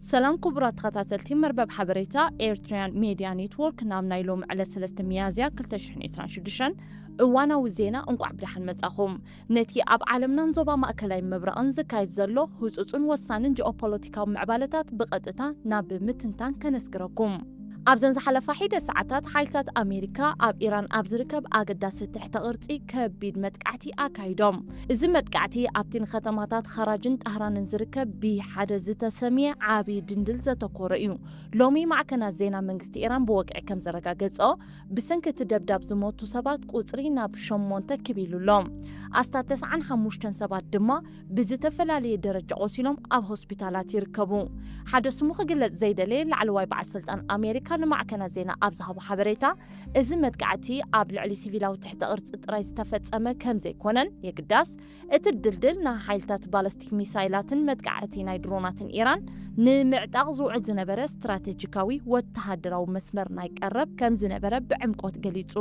ሰላም ክቡራት ተኸታተልቲ መርበብ ሓበሬታ ኤርትራያን ሜድያ ኔትወርክ፣ ናብ ናይ ሎም ዕለት ሰለስተ ሚያዝያ ክልተ ሽሕን ዕስራን ሽዱሽተን እዋናዊ ዜና እንቋዕ ብደሓን መጻኹም። ነቲ ኣብ ዓለምናን ዞባ ማእከላይ ምብራቕን ዝካየድ ዘሎ ህጹጽን ወሳንን ጂኦፖለቲካዊ ምዕባለታት ብቐጥታ ናብ ምትንታን ከነስግረኩም። ኣብዘን ዝሓለፋ ሒደ ሰዓታት ሓይልታት ኣሜሪካ ኣብ ኢራን ኣብ ዝርከብ ኣገዳሲ ትሕተ ቅርጺ ከቢድ መጥቃዕቲ ኣካይዶም። እዚ መጥቃዕቲ ኣብቲ ንከተማታት ኸራጅን ጣህራንን ዝርከብ ቢ ሓደ ዝተሰምየ ዓቢ ድንድል ዘተኮረ እዩ። ሎሚ ማዕከናት ዜና መንግስቲ ኢራን ብወግዒ ከም ዘረጋገጾ፣ ብሰንኪ እቲ ደብዳብ ዝሞቱ ሰባት ቁጽሪ ናብ ሸሞንተ ክብ ኢሉ ኣሎ። ኣስታት ተስዓን ሓሙሽተን ሰባት ድማ ብዝተፈላለየ ደረጃ ቆሲሎም ኣብ ሆስፒታላት ይርከቡ። ሓደ ስሙ ክግለጽ ዘይደለየ ላዕለዋይ በዓል ስልጣን ኣሜሪካ ንማዕከናት ዜና ኣብ ዝሃቦ ሓበሬታ፣ እዚ መጥቃዕቲ ኣብ ልዕሊ ሲቪላዊ ትሕተ ቅርጺ ጥራይ ዝተፈጸመ ከም ዘይኮነን፣ የግዳስ እቲ ድልድል ናይ ሓይልታት ባለስቲክ ሚሳይላትን መጥቃዕቲ ናይ ድሮናትን ኢራን ንምዕጣቕ ዝውዕል ዝነበረ ስትራቴጂካዊ ወተሃደራዊ መስመር ናይ ቀረብ ከም ዝነበረ ብዕምቆት ገሊጹ።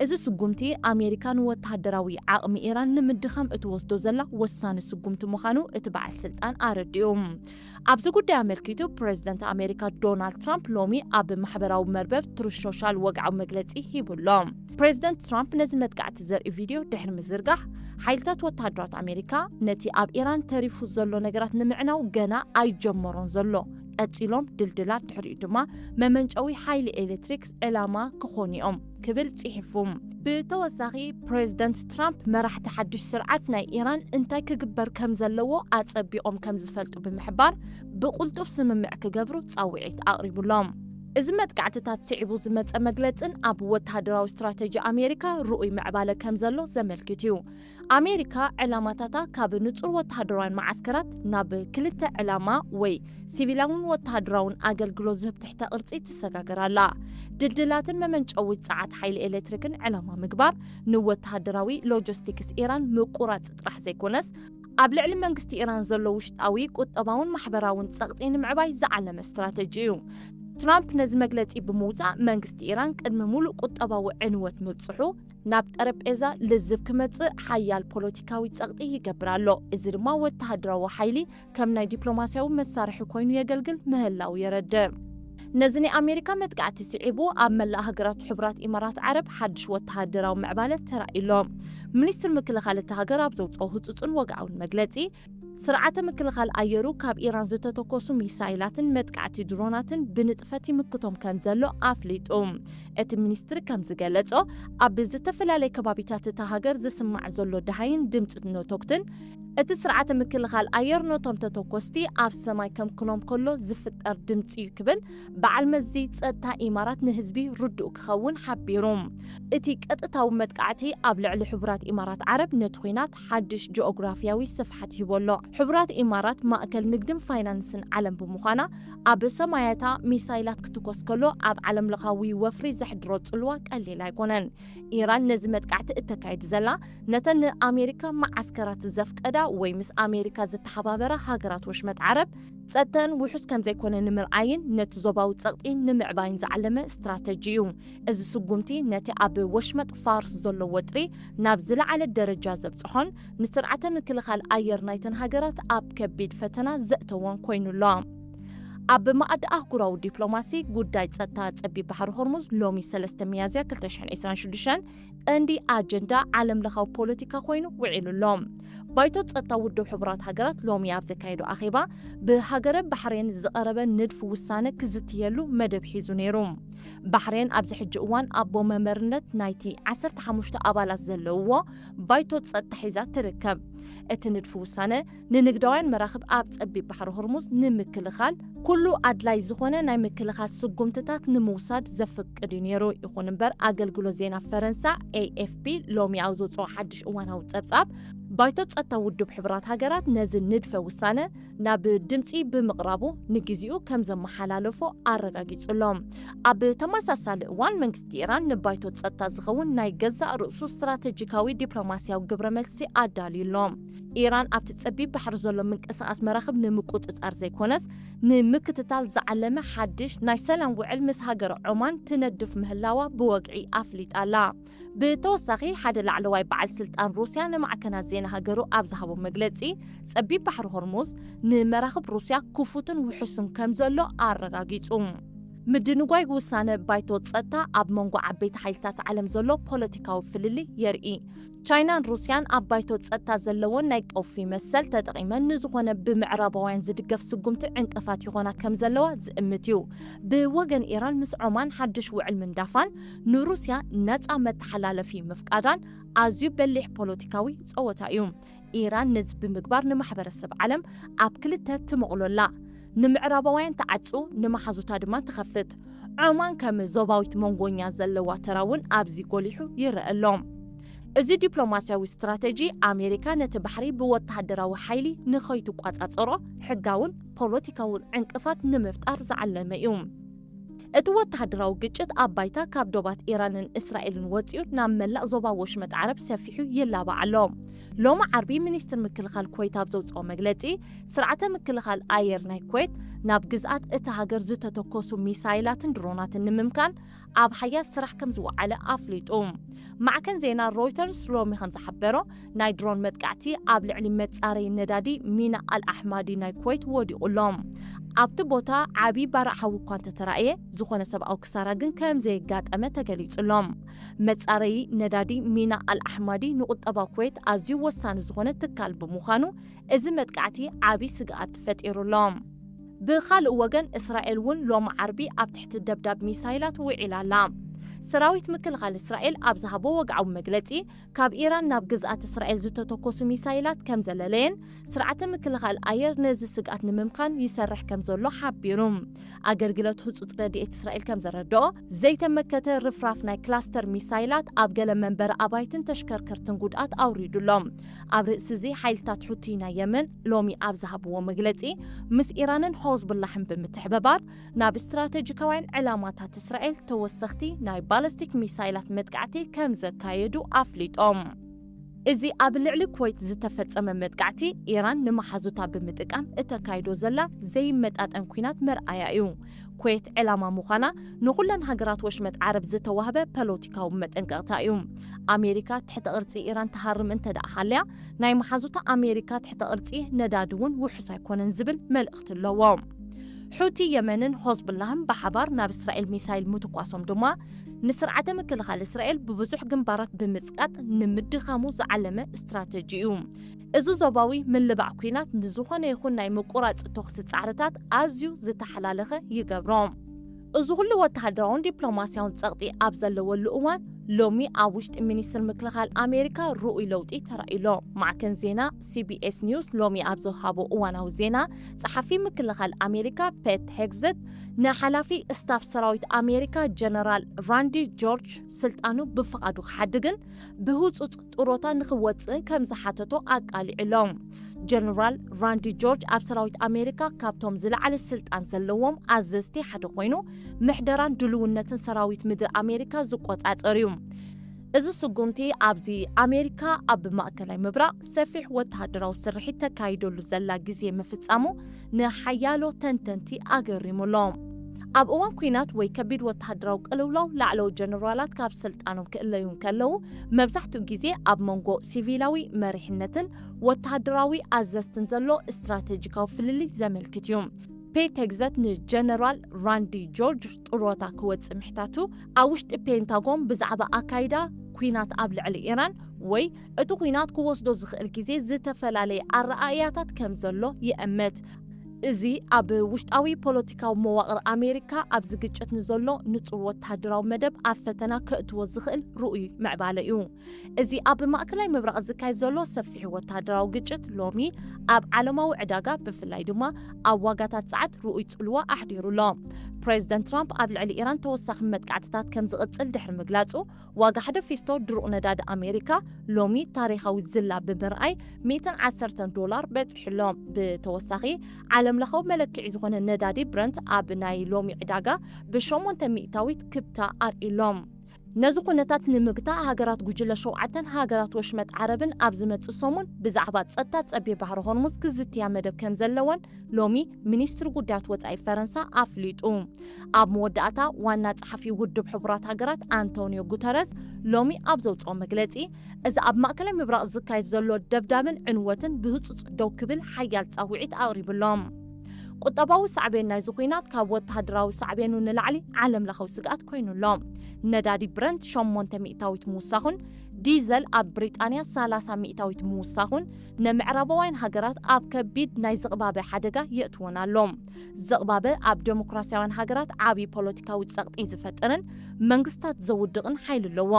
እዚ ስጉምቲ ኣሜሪካ ንወተሃደራዊ ዓቕሚ ኢራን ንምድኻም እትወስዶ ዘላ ወሳኒ ስጉምቲ ምዃኑ እቲ በዓል ስልጣን ኣረዲኡ። ኣብዚ ጉዳይ ኣመልኪቱ ፕሬዝደንት ኣሜሪካ ዶናልድ ትራምፕ ሎሚ ኣብ ማሕበራዊ መርበብ ትሩዝ ሶሻል ወግዓዊ መግለጺ ሂቡ ኣሎ። ፕሬዝደንት ትራምፕ ነዚ መጥቃዕቲ ዘርኢ ቪድዮ ድሕሪ ምዝርጋሕ፣ ሓይልታት ወተሃደራት ኣሜሪካ ነቲ ኣብ ኢራን ተሪፉ ዘሎ ነገራት ንምዕናው ገና ኣይጀመሮን ዘሎ። ቀጺሎም ድልድላት፣ ድሕሪኡ ድማ መመንጨዊ ሓይሊ ኤሌክትሪክ ዕላማ ክኾኑ እዮም ክብል ጽሒፉ። ብተወሳኺ ፕሬዝደንት ትራምፕ መራሕቲ ሓድሽ ስርዓት ናይ ኢራን እንታይ ክግበር ከም ዘለዎ ኣጸቢቖም ከም ዝፈልጡ ብምሕባር ብቕልጡፍ ስምምዕ ክገብሩ ጻውዒት ኣቕሪቡሎም። እዚ መጥቃዕትታት ስዒቡ ዝመጸ መግለጽን ኣብ ወተሃደራዊ ስትራተጂ ኣሜሪካ ርኡይ ምዕባለ ከም ዘሎ ዘመልክት እዩ። ኣሜሪካ ዕላማታታ ካብ ንጹር ወተሃደራውያን መዓስከራት ናብ ክልተ ዕላማ ወይ ሲቪላውን ወተሃደራውን ኣገልግሎት ዝህብ ትሕተ ቅርጺ ትሰጋገር ኣላ። ድልድላትን መመንጨዊ ጸዓት ሓይሊ ኤሌክትሪክን ዕላማ ምግባር፣ ንወተሃደራዊ ሎጂስቲክስ ኢራን ምቁራጽ ጥራሕ ዘይኮነስ፣ ኣብ ልዕሊ መንግስቲ ኢራን ዘሎ ውሽጣዊ ቁጠባውን ማሕበራውን ጸቕጢ ንምዕባይ ዝዓለመ ስትራተጂ እዩ። ትራምፕ ነዚ መግለጺ ብምውጻእ፣ መንግስቲ ኢራን ቅድሚ ሙሉእ ቁጠባዊ ዕንወት ምብጽሑ፣ ናብ ጠረጴዛ ልዝብ ክመጽእ ሓያል ፖለቲካዊ ጸቕጢ ይገብር ኣሎ። እዚ ድማ ወተሃደራዊ ሓይሊ ከም ናይ ዲፕሎማስያዊ መሳርሒ ኮይኑ የገልግል ምህላው የረድእ። ነዚ ናይ ኣሜሪካ መጥቃዕቲ ስዒቡ፣ ኣብ መላእ ሃገራት ሕቡራት ኢማራት ዓረብ ሓድሽ ወተሃደራዊ ምዕባለ ተራእዩ ኣሎ። ሚኒስትር ምክልኻል እታ ሃገር ኣብ ዘውጽኦ ህጹጽን ወግዓውን መግለጺ፣ ስርዓተ ምክልኻል ኣየሩ ካብ ኢራን ዝተተኮሱ ሚሳይላትን መጥቃዕቲ ድሮናትን ብንጥፈት ይምክቶም ከም ዘሎ ኣፍሊጡ። እቲ ሚኒስትሪ ከም ዝገለጾ፣ ኣብ ዝተፈላለየ ከባቢታት እታ ሃገር ዝስማዕ ዘሎ ደሃይን ድምጺ ነቶግትን፣ እቲ ስርዓተ ምክልኻል ኣየር ነቶም ተተኮስቲ ኣብ ሰማይ ከምክኖም ከሎ ዝፍጠር ድምጺ እዩ ክብል በዓል መዚ ጸጥታ ኢማራት ንህዝቢ ርዱእ ክኸውን ሓቢሩ። እቲ ቀጥታዊ መጥቃዕቲ ኣብ ልዕሊ ሕቡራት ኢማራት ዓረብ ነቲ ኲናት ሓድሽ ጂኦግራፍያዊ ስፍሓት ይህቦ ኣሎ። ሕቡራት ኢማራት ማእከል ንግድን ፋይናንስን ዓለም ብምዃና፣ ኣብ ሰማያታ ሚሳይላት ክትኮስ ከሎ ኣብ ዓለምለኻዊ ወፍሪ ዘሕድሮ ጽልዋ ቀሊል ኣይኮነን። ኢራን ነዚ መጥቃዕቲ እተካይድ ዘላ፣ ነተን ንኣሜሪካ መዓስከራት ዘፍቀዳ ወይ ምስ ኣሜሪካ ዝተሓባበራ ሃገራት ወሽመጥ ዓረብ ጸጥተን ውሑስ ከም ዘይኮነ ንምርኣይን ነቲ ዞባዊ ጸቕጢ ንምዕባይን ዝዓለመ ስትራተጂ እዩ። እዚ ስጉምቲ ነቲ ኣብ ወሽመጥ ፋርስ ዘሎ ወጥሪ ናብ ዝለዓለ ደረጃ ዘብጽሖን ንስርዓተ ምክልኻል ኣየር ናይተን ሃገራት ኣብ ከቢድ ፈተና ዘእተወን ኮይኑ ኣሎ። ኣብ መኣዲ ኣህጉራዊ ዲፕሎማሲ፣ ጉዳይ ጸጥታ ጸቢብ ባሕሪ ሆርሙዝ ሎሚ ሰለስተ ሚያዝያ ክልተ ሽሕን ዕስራን ሽዱሽተን ቀንዲ ኣጀንዳ ዓለምለኻዊ ፖለቲካ ኮይኑ ውዒሉ ኣሎ። ባይቶ ጸጥታ ውድብ ሕቡራት ሃገራት ሎሚ ኣብ ዘካየዶ ኣኼባ፣ ብሃገረ ባሕሬን ዝቐረበ ንድፊ ውሳነ ክዝትየሉ መደብ ሒዙ ነይሩ። ባሕሬን ኣብዚ ሕጂ እዋን ኣቦ መንበርነት ናይቲ ዓሰርተ ሓሙሽተ ኣባላት ዘለውዎ ባይቶ ጸጥታ ሒዛ ትርከብ። እቲ ንድፊ ውሳነ፣ ንንግዳውያን መራኽብ ኣብ ጸቢብ ባሕሪ ሆርሙዝ ንምክልኻል፣ ኩሉ ኣድላይ ዝኾነ ናይ ምክልኻል ስጉምትታት ንምውሳድ ዘፍቅድ እዩ ነይሩ። ይኹን እምበር፣ ኣገልግሎት ዜና ፈረንሳ ኤ ኤፍ ፒ ሎሚ ኣብ ዘውጽኦ ሓድሽ እዋናዊ ጸብጻብ፣ ባይቶ ጸጥታ ውድብ ሕቡራት ሃገራት ነዚ ንድፈ ውሳነ ናብ ድምጺ ብምቕራቡ፣ ንግዜኡ ከም ዘመሓላለፎ ኣረጋጊጹ ኣሎ። ኣብ ተመሳሳሊ እዋን፣ መንግስቲ ኢራን ንባይቶ ጸጥታ ዝኸውን ናይ ገዛእ ርእሱ ስትራተጂካዊ ዲፕሎማስያዊ ግብረ መልሲ ኣዳልዩ ኣሎ። ኢራን ኣብቲ ጸቢብ ባሕሪ ዘሎ ምንቅስቓስ መራኽብ ንምቁጽጻር ዘይኮነስ፣ ንምክትታል ዝዓለመ ሓድሽ ናይ ሰላም ውዕል ምስ ሃገረ ዖማን ትነድፍ ምህላዋ ብወግዒ ኣፍሊጣ ኣላ። ብተወሳኺ፣ ሓደ ላዕለዋይ በዓል ስልጣን ሩስያ ንማዕከናት ዜና ሃገሩ ኣብ ዝሃቦ መግለጺ፣ ጸቢብ ባሕሪ ሆርሙዝ ንመራኽብ ሩስያ ክፉትን ውሑስን ከም ዘሎ ኣረጋጊጹ። ምድንጓይ ውሳነ ባይቶ ጸጥታ ኣብ መንጎ ዓበይቲ ሓይልታት ዓለም ዘሎ ፖለቲካዊ ፍልልይ የርኢ። ቻይናን ሩስያን ኣብ ባይቶ ጸጥታ ዘለወን ናይ ቀውፊ መሰል ተጠቒመን ንዝኾነ ብምዕራባውያን ዝድገፍ ስጉምቲ ዕንቅፋት ይኾና ከም ዘለዋ ዝእምት እዩ። ብወገን ኢራን፣ ምስ ዖማን ሓድሽ ውዕል ምንዳፋን ንሩስያ ነጻ መተሓላለፊ ምፍቃዳን ኣዝዩ በሊሕ ፖለቲካዊ ጸወታ እዩ። ኢራን ነዚ ብምግባር ንማሕበረሰብ ዓለም ኣብ ክልተ ትመቕሎ ኣላ። ንምዕራባውያን ትዓጹ፣ ንመሓዙታ ድማ ትኸፍት። ዖማን ከም ዞባዊት መንጎኛ ዘለዋ ተራ እውን ኣብዚ ጎሊሑ ይረአ ኣሎ። እዚ ዲፕሎማስያዊ ስትራተጂ፣ ኣሜሪካ ነቲ ባሕሪ ብወተሃደራዊ ሓይሊ ንኸይትቆጻጸሮ ሕጋውን ፖለቲካውን ዕንቅፋት ንምፍጣር ዝዓለመ እዩ። እቲ ወተሃደራዊ ግጭት ኣብ ባይታ ካብ ዶባት ኢራንን እስራኤልን ወጺኡ ናብ መላእ ዞባ ወሽመጥ ዓረብ ሰፊሑ ይላባዕ ኣሎ። ሎሚ ዓርቢ ሚኒስትር ምክልኻል ኩዌት ኣብ ዘውጽኦ መግለጺ፣ ስርዓተ ምክልኻል ኣየር ናይ ኩዌት ናብ ግዝኣት እታ ሃገር ዝተተኮሱ ሚሳይላትን ድሮናትን ንምምካን ኣብ ሓያል ስራሕ ከም ዝወዓለ ኣፍሊጡ። ማዕከን ዜና ሮይተርስ ሎሚ ከም ዝሓበሮ፣ ናይ ድሮን መጥቃዕቲ ኣብ ልዕሊ መጻረዪ ነዳዲ ሚና ኣል ኣሕማዲ ናይ ኩዌት ወዲቑ ኣሎ። ኣብቲ ቦታ ዓቢ ባርዕ ሓዊ እኳ እንተተራእየ፣ ዝኾነ ሰብኣዊ ክሳራ ግን ከም ዘየጋጠመ ተገሊጹ ኣሎ። መጻረዪ ነዳዲ ሚና ኣል ኣሕማዲ ንቁጠባ ኩዌት ኣዝዩ ወሳኒ ዝኾነ ትካል ብምዃኑ፣ እዚ መጥቃዕቲ ዓቢ ስግኣት ፈጢሩ ኣሎ። ብኻልእ ወገን፣ እስራኤል እውን ሎሚ ዓርቢ ኣብ ትሕቲ ደብዳብ ሚሳይላት ውዒላ ኣላ። ሰራዊት ምክልኻል እስራኤል ኣብ ዝሃቦ ወግዓዊ መግለጺ፣ ካብ ኢራን ናብ ግዝኣት እስራኤል ዝተተኮሱ ሚሳይላት ከም ዘለለየን፣ ስርዓተ ምክልኻል ኣየር ነዚ ስግኣት ንምምካን ይሰርሕ ከም ዘሎ ሓቢሩ። ኣገልግሎት ህጹጽ ረድኤት እስራኤል ከም ዘረድኦ፣ ዘይተመከተ ርፍራፍ ናይ ክላስተር ሚሳይላት ኣብ ገለ መንበሪ ኣባይትን ተሽከርከርትን ጉድኣት ኣውሪዱ ኣሎ። ኣብ ርእሲ እዚ፣ ሓይልታት ሑቲ ናይ የመን ሎሚ ኣብ ዝሃብዎ መግለጺ፣ ምስ ኢራንን ሆዝቡላህን ብምትሕብባር ናብ ስትራተጂካውያን ዕላማታት እስራኤል ተወሰኽቲ ናይ ባለስቲክ ሚሳይላት መጥቃዕቲ ከም ዘካየዱ ኣፍሊጦም። እዚ ኣብ ልዕሊ ኩዌት ዝተፈጸመ መጥቃዕቲ፣ ኢራን ንመሓዙታ ብምጥቃም እተካይዶ ዘላ ዘይመጣጠን ኲናት መርኣያ እዩ። ኩዌት ዕላማ ምዃና ንኹለን ሃገራት ወሽመጥ ዓረብ ዝተዋህበ ፖለቲካዊ መጠንቀቕታ እዩ። ኣሜሪካ ትሕተ ቅርጺ ኢራን ትሃርም እንተ ደኣ ሃልያ፣ ናይ መሓዙታ ኣሜሪካ ትሕተ ቅርጺ ነዳዲ እውን ውሑስ ኣይኮነን ዝብል መልእኽቲ ኣለዎ። ሑቲ የመንን ሆዝቡላህን ብሓባር ናብ እስራኤል ሚሳይል ምትኳሶም ድማ፣ ንስርዓተ ምክልኻል እስራኤል ብብዙሕ ግንባራት ብምጽቃጥ ንምድኻሙ ዝዓለመ ስትራተጂ እዩ። እዚ ዞባዊ ምልባዕ ኲናት ንዝኾነ ይኹን ናይ ምቁራጽ ተኹሲ ጻዕርታት ኣዝዩ ዝተሓላለኸ ይገብሮ። እዚ ኩሉ ወተሃደራውን ዲፕሎማስያውን ጸቕጢ ኣብ ዘለወሉ እዋን፣ ሎሚ ኣብ ውሽጢ ሚኒስትር ምክልኻል ኣሜሪካ ርኡይ ለውጢ ተራእዩ ኣሎ። ማዕከን ዜና ሲቢኤስ ኒውስ ሎሚ ኣብ ዝሃቦ እዋናዊ ዜና፣ ጸሓፊ ምክልኻል ኣሜሪካ ፔት ሄግዘት ንሓላፊ ስታፍ ሰራዊት ኣሜሪካ ጀነራል ራንዲ ጆርጅ ስልጣኑ ብፍቓዱ ክሓድግን ብህጹጽ ጥሮታ ንኽወጽእን ከም ዝሓተቶ ኣቃሊዑ ኣሎ። ጀነራል ራንዲ ጆርጅ ኣብ ሰራዊት ኣሜሪካ ካብቶም ዝለዓለ ስልጣን ዘለዎም ኣዘዝቲ ሓደ ኮይኑ፣ ምሕደራን ድልውነትን ሰራዊት ምድሪ ኣሜሪካ ዝቆጻጸር እዩ። እዚ ስጉምቲ፣ ኣብዚ ኣሜሪካ ኣብ ማእከላይ ምብራቕ ሰፊሕ ወተሃደራዊ ስርሒት ተካይደሉ ዘላ ግዜ ምፍጻሙ ንሓያሎ ተንተንቲ ኣገሪሙ ኣሎ። ኣብ እዋን ኲናት ወይ ከቢድ ወተሃደራዊ ቅልውላው፣ ላዕለዎት ጀነራላት ካብ ስልጣኖም ክእለዩ እንከለዉ፣ መብዛሕትኡ ግዜ ኣብ መንጎ ሲቪላዊ መሪሕነትን ወተሃደራዊ ኣዘዝትን ዘሎ ስትራተጂካዊ ፍልልይ ዘመልክት እዩ። ፔት ሄግዘት ንጀነራል ራንዲ ጆርጅ ጥሮታ ክወጽእ ምሕታቱ፣ ኣብ ውሽጢ ፔንታጎን ብዛዕባ ኣካይዳ ኲናት ኣብ ልዕሊ ኢራን ወይ እቲ ኲናት ክወስዶ ዝኽእል ግዜ ዝተፈላለየ ኣረኣእያታት ከም ዘሎ ይእምት። እዚ ኣብ ውሽጣዊ ፖለቲካዊ መዋቕር ኣሜሪካ ኣብዚ ግጭት ንዘሎ ንጹር ወተሃደራዊ መደብ ኣብ ፈተና ከእትዎ ዝኽእል ርኡይ ምዕባለ እዩ። እዚ ኣብ ማእከላይ ምብራቕ ዝካየድ ዘሎ ሰፊሕ ወተሃደራዊ ግጭት ሎሚ ኣብ ዓለማዊ ዕዳጋ፣ ብፍላይ ድማ ኣብ ዋጋታት ጸዓት ርኡይ ጽልዋ ኣሕዲሩ ኣሎ። ፕሬዚደንት ትራምፕ ኣብ ልዕሊ ኢራን ተወሳኺ መጥቃዕትታት ከም ዝቕጽል ድሕሪ ምግላጹ፣ ዋጋ ሓደ ፊስቶ ድሩቕ ነዳዲ ኣሜሪካ ሎሚ ታሪኻዊ ዝላ ብምርኣይ ሚእትን ዓሰርተን ዶላር በጺሑ ኣሎ። ብተወሳኺ፣ ዓለምለኻዊ መለክዒ ዝኾነ ነዳዲ ብረንት ኣብ ናይ ሎሚ ዕዳጋ ብሸሞንተ ሚእታዊት ክብታ ኣርእዩ ኣሎ። ነዚ ኩነታት ንምግታእ ሃገራት ጉጅለ ሸውዓተን ሃገራት ወሽመጥ ዓረብን ኣብ ዝመጽእ ሰሙን ብዛዕባ ጸጥታ ጸቢብ ባሕሪ ሆርሙዝ ክዝትያ መደብ ከም ዘለወን ሎሚ ሚኒስትሪ ጉዳያት ወጻኢ ፈረንሳ ኣፍሊጡ። ኣብ መወዳእታ ዋና ጸሓፊ ውድብ ሕቡራት ሃገራት ኣንቶኒዮ ጉተረዝ ሎሚ ኣብ ዘውጽኦ መግለጺ፣ እዚ ኣብ ማእከላይ ምብራቕ ዝካየድ ዘሎ ደብዳብን ዕንወትን ብህጹጽ ደው ክብል ሓያል ጻውዒት ኣቕሪቡሎም። ቁጠባዊ ሳዕቤን ናይዚ ኲናት ካብ ወተሃደራዊ ሳዕቤኑ ንላዕሊ ዓለምለኻዊ ስግኣት ኮይኑ ኣሎ። ነዳዲ ብረንት ሸሞንተ ሚእታዊት ምውሳኹን ዲዘል ኣብ ብሪጣንያ ሰላሳ ሚእታዊት ምውሳኹን ንምዕራባውያን ሃገራት ኣብ ከቢድ ናይ ዝቕባበ ሓደጋ የእትወን ኣሎ። ዝቕባበ ኣብ ዴሞክራሲያውያን ሃገራት ዓቢ ፖለቲካዊ ጸቕጢ ዝፈጥርን መንግስታት ዘውድቕን ሓይሊ ኣለዎ።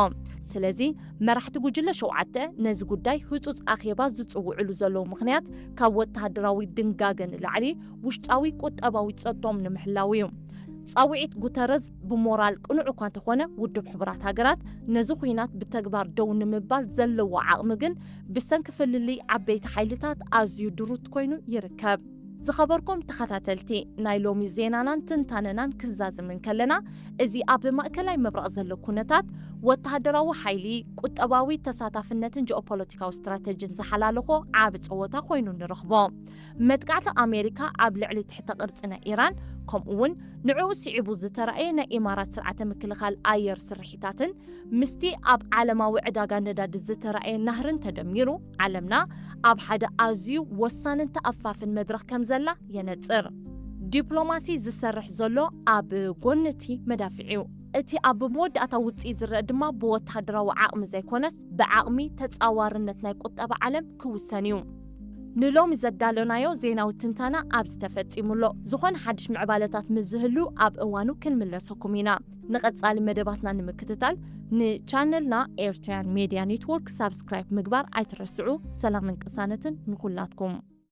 ስለዚ መራሕቲ ጉጅለ ሸውዓተ ነዚ ጉዳይ ህጹጽ ኣኼባ ዝጽውዕሉ ዘለዉ ምኽንያት ካብ ወተሃደራዊ ድንጋገ ንላዕሊ ውሽጣዊ ቁጠባዊ ጸቶም ንምሕላው እዩ። ጻውዒት ጉተረዝ ብሞራል ቅኑዕ እኳ እንተኾነ፣ ውድብ ሕቡራት ሃገራት ነዚ ኲናት ብተግባር ደው ንምባል ዘለዎ ዓቕሚ ግን ብሰንኪ ፍልልይ ዓበይቲ ሓይልታት ኣዝዩ ድሩት ኮይኑ ይርከብ። ዝኸበርኩም ተኸታተልቲ፣ ናይ ሎሚ ዜናናን ትንታነናን ክዛዝም እንከለና፣ እዚ ኣብ ማእከላይ ምብራቕ ዘሎ ኩነታት ወተሃደራዊ ሓይሊ፣ ቁጠባዊ ተሳታፍነትን ጂኦፖለቲካዊ ስትራተጂን ዝሓላለኾ ዓቢ ጸወታ ኮይኑ ንረኽቦ። መጥቃዕቲ ኣሜሪካ ኣብ ልዕሊ ትሕተ ቅርጺ ናይ ኢራን፣ ከምኡ እውን ንዕኡ ስዒቡ ዝተራእየ ናይ ኢማራት ስርዓተ ምክልኻል ኣየር ስርሒታትን ምስቲ ኣብ ዓለማዊ ዕዳጋ ነዳዲ ዝተራእየ ናህርን ተደሚሩ፣ ዓለምና ኣብ ሓደ ኣዝዩ ወሳንን ተኣፋፍን መድረኽ ከም ዘላ የነጽር። ዲፕሎማሲ ዝሰርሕ ዘሎ ኣብ ጎኒ እቲ መዳፍዕ እዩ። እቲ ኣብ መወዳእታ ውጽኢት ዝረአ ድማ ብወተሃደራዊ ዓቕሚ ዘይኮነስ፣ ብዓቕሚ ተጻዋርነት ናይ ቁጠባ ዓለም ክውሰን እዩ። ንሎሚ ዘዳለናዮ ዜናዊ ትንተና ኣብዚ ተፈጺሙ ኣሎ። ዝኾነ ሓድሽ ምዕባለታት ምስ ዝህሉ ኣብ እዋኑ ክንምለሰኩም ኢና። ንቐጻሊ መደባትና ንምክትታል ንቻነልና ኤርትራውያን ሜድያ ኔትወርክ ሳብስክራይብ ምግባር ኣይትረስዑ። ሰላምን ቅሳነትን ንኹላትኩም።